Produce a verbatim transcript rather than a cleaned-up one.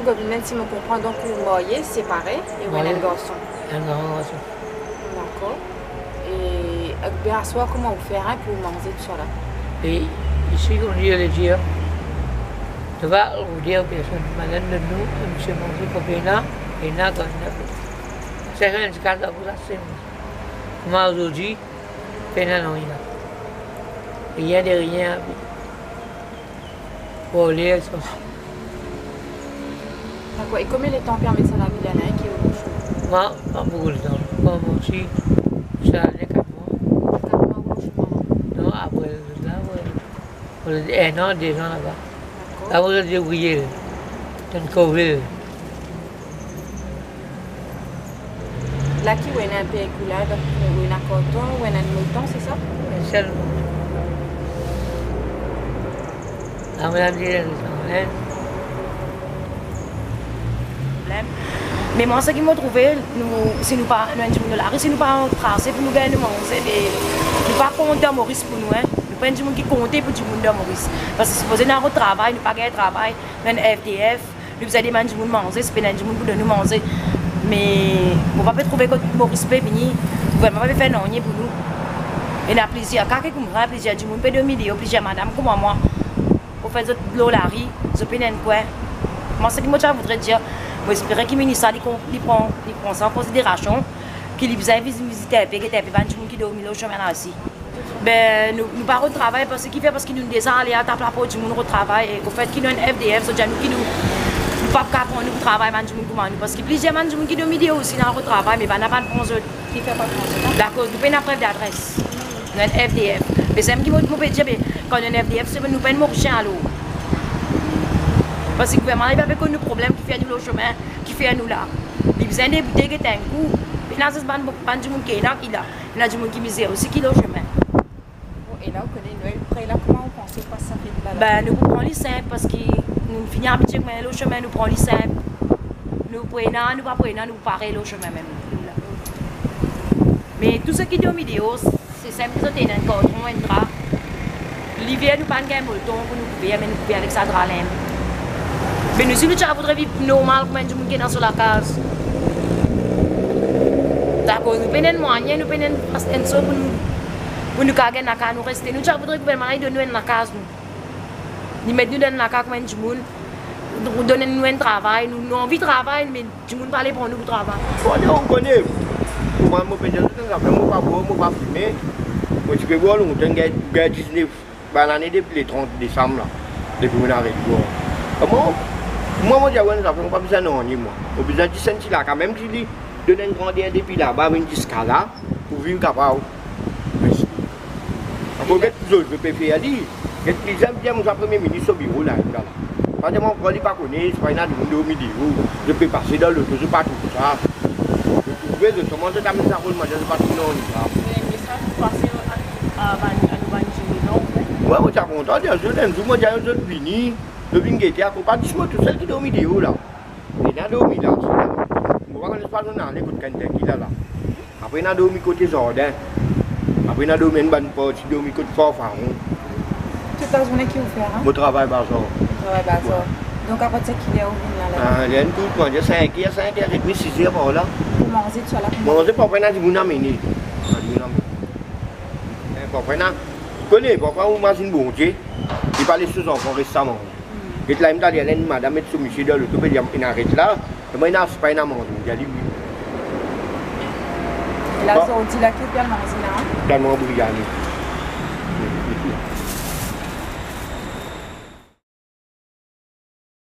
Gobin, si mo konpran, donk ou marye, separe, e ou ena enn garson. Enn garson. Dakor. E, e be aswar, kouma ou fer, hein, pou manze tousala? E isi, kouma dir, le dir, to va dir personn, madanm donn nou, misie manze, pa pena, pena, pena. Sa, sa, enn kaz pou sa, se kouma zordi, pena nanye la. Rien de rien. Pou ale, sa. Dakor, e konbien letan ou pe met sa lavi la, la, ki ou lor shomer? Mwa, pa boukou letan. Kouma si, sa ane kat mwa. Kat mwa ou lor shomer? Non, apre la, apre, apre enn an, de zan laba. Dakor. La, apre, zot ouvrie, tann kove. La ki ou ena enpe koulad, ou ena karton, ou ena moton, se sa? Sel. Amen, amen, amen. Problem. Me mwa, seki mo trouve, nou, si nou pa, nou enn dimoun dan lari, si nou pa trase pou nou gagn nou manze, me nou pa kont dan Moris pou nou, hein. Nou pa enn dimoun ki konte pou dimoun dan Moris. Parski sipoze nou al rod travay, nou pa gagn travay, nou enn F D F, nou bizin demann dimoun manze, si pena dimoun pou donn nou manze. Me mo pa pe trouve kot Moris pe vini, gouvernman pa pe fer nanye pou nou. Ena plizier ka ki koumsa, plizier dimoun pe domine, plizier madam kouma mwa. Pou fer zot lor lari, zot pena enn kwin. Mwa, seki mo ti a voudre dir, mo espere ki minis la, li kon-, li pran, li pran sa an konsiderasion, ki li bizin viz-, vizit enpe, get enpe bann dimoun ki dormi lor sime la osi. Be, nou, nou pa rod travay, parski kifer? Parski nou deza ale al tap laport dimoun rod travay, e lefet ki nou enn F D F, zot dir nou ki nou, nou pa kav pran nou pou travay, bann dimoun kouma nou, parski plizier bann dimoun ki dormi deor osi, ena rod travay, me bann la pa pran zot. Kifer pa pran zot la? Akoz nou pena prev ladres. Nou enn F D F. Me samem ki mo, mo pe dir, be, kan nou enn F D F, se nou pa enn Morisien alor. Parski gouvernman la, li pa pe konn nou problem ki fer nou lor sime, ki fer nou la. Li bizin deboute, get enn kou. Pena zis bann, bann dimoun ki ena ki la. Ena dimoun ki mizer osi ki lor sime. Bon, e la, ou kone Nwel pre la, kouma ou panse ou pas sa fet la la? Be, nou pou pran li sinp, parski nou fini abitie kouma lor sime, nou pran li sinp. Nou pou ena, nou pa pou ena, nou pou pare lor sime mem. Me tou seki dormi deor, se sinp, zot ena enn karton, enn dra. Liver nou pa'nn gagn molton pou nou kouver, me nou kouver avek sa dra la. Me nou, si nou ti a voudre viv normal kouma enn dimoun ki ena so lakaz. Dakor, nou pena enn mwayin, nou pena enn, enn so pou nou, pou nou kav gagn lakaz nou reste. Nou ti a voudre gouvernman la, li donn nou enn lakaz, nou. Li met nou dan enn lakaz kouma enn dimoun, donn nou enn travay, nou, nou anvi travay, me dimoun pa le pran nou pou travay. Bon, nou, ou kone, pou mwa, mo pe dir zot enn zafer, mo pa bwar, mo pa fime. Mo ti pe bwar lontan, gagn, gagn diznef banane depi le trant desam la, depi mo'nn aret bwar. Mwa, mwa, mo dir, wi, enn zafer, mo pa bizin nanye, mwa. Mo bizin zis enn ti lakaz, mem si li donn enn grander depi laba vinn ziska la, pou viv kapav. Ankor get zot, zot pe fer li. Get lizam bien, mo sa Premie Minis so biro la, la. Pa demann ankor, li pa kone, se pa ena dimoun dormi deor. Zot pe pase dan loto, zot pa trouv sa. Zot trouve, zot, kouma zot amenn sa rod manze, zot pa trouv nanye la. Me, me sa, pase a, a bann, a nou bann dimoun, non? Wi, mo ti a kontan dir zot, enn zour, mo dir zot vini, zot vinn gete, akoz pa zis mwa tousel ki dormi deor la. Ena dormi la, mo pa kone pa zot ena ale kot Kentucky la, la. Apre ena dormi kote zardin. Apre ena dormi enn bann parti, dormi kot Far Faron. Tou lazourne ki ou fer, hein? Mo travay bazar. Travay bazar. Wi. Donk, apartir ki ler ou vinn la, la? Ah, ler nou tou, kouma dir, sink er, sink er edmi, sis er par la. Pou manze, tousala, kouma? Manze, parfwa ena dimoun amene. Ena dimoun amene. Eh, parfwa ena, ou kone, parfwa ou mazinn Bondie, li pa les so zanfan res san manze. Get la, mem taler, enn madam met so misie dan loto, pe dir, ena aret la, e mwa, ena, se pa ena manze, li dir li, wi. La, bon. Zordi la, ki ou pe al manze la, hein? Dan mwa briani.